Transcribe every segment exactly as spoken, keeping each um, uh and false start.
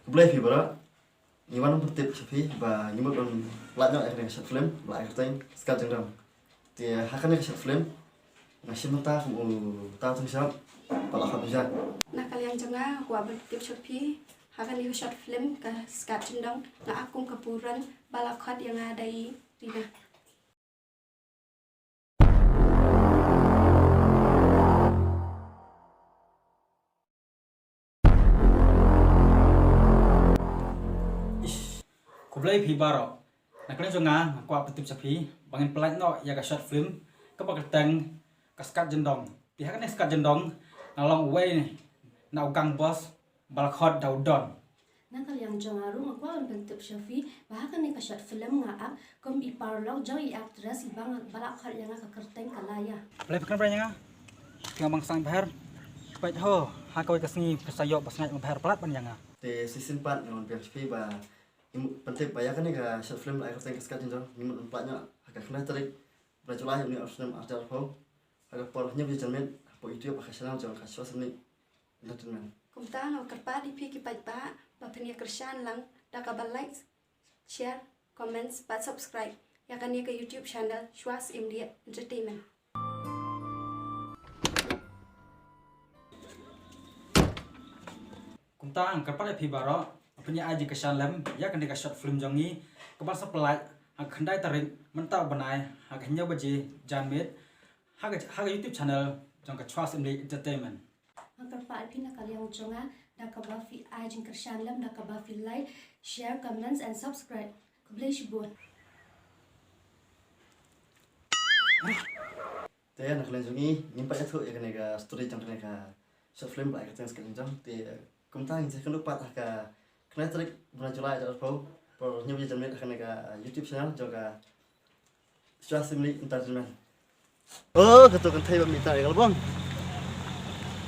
Khublei phi baroh. Ngi wan pyntip sha phi ba ngi mut ban lait noh ïa kane ka short film ba la ai kyrteng Skat Jingdong. Te ha kane ka short film nga shim bynta kum u Tau Tungshap ba la khot u Jack. Na ka liang jong nga nga kwah ban pyntip sha phi ha kane ka short film ka Skat Jingdong, nga act kum ka Puran ba la khot ïa nga da i Rina. Ish, khublei phi baroh. Na ka liang jong nga nga kwah pyntip sha phi ba ngin pynlait noh ïa ka short film kaba kyrteng ka Skat Jingdong. Te ha kane Skat Jingdong nga long uwei na u gang boss ba la khot da u Don. Na ka liang jong nga ruh nga kwah ban pyntip sha phi ba ha kane ka short film nga act kum i paralok jong i actress iba nga, ba la khot ïa nga ka kyrteng ka Laya. Balei phi kren bha ïa nga? Ki ong ba nga sngewbha bha. Peit ho, ha kawei ka sngi phi sa ïoh ba sngaid bha bha palat ban ïa nga. Te shisien pat nga wan biang sha phi ba ngi mut pyntip ba ïa kane ka short film la ai kyrteng ka Skat Jingdong, ngi mut ban pynlait noh ha ka khyndai tarik bnai July une u snem arhajar arphew, ha ka por hynñiew baje janmiet hapoh YouTube ha ka channel jong ka Shwa Symli Entertainment. Kumta nga kyrpad ïa phi ki paidbah ba phin ïa kyrshan lang da kaba like, share, comments bad subscribe ïa kane ka YouTube channel Shwa Symli Entertainment. Kumta nga kyrpad ïa phi baroh ba phin ïa ai jingkyrshan lem ïa kane ka short film jong ngi kaba sa pynlait ha ka khyndai tarik mynta u bnai ha ka hynñiew baje janmiet ha ka, ha ka YouTube channel jong ka Shwa Symli Entertainment. Nga kyrpad ïa phi na ka liang jong nga da kaba phi ai jingkyrshan lem da kaba phi like, share, comments and subscribe. Khublei shibun. Te na ka liang jong ngi ngim pat ïathuh ïa kane ka story jong kane ka short film ba ai kyrteng Skat Jingdong. Te kumta ngin sa ïakynduh pat ha ka khyndai tarik bnai July arhajar arphew, por hynñiew baje janmiet ha kane ka YouTube channel jong ka Shwa Symli Entertainment. Oh, kato kynthei ba mynta ïa ka lbong.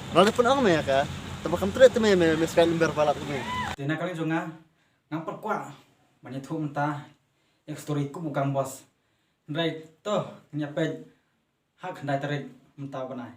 Nga la pyn-ong me ïa ka, tangba kam treh te me, me, me skai lymber palat me. Te na ka liang jong nga ngam pat kwah ban ïathuh mynta ïa ka story kum u gang boss. Hynrei to ngin ïa peit ha ka khyndai tarik mynta u bnai.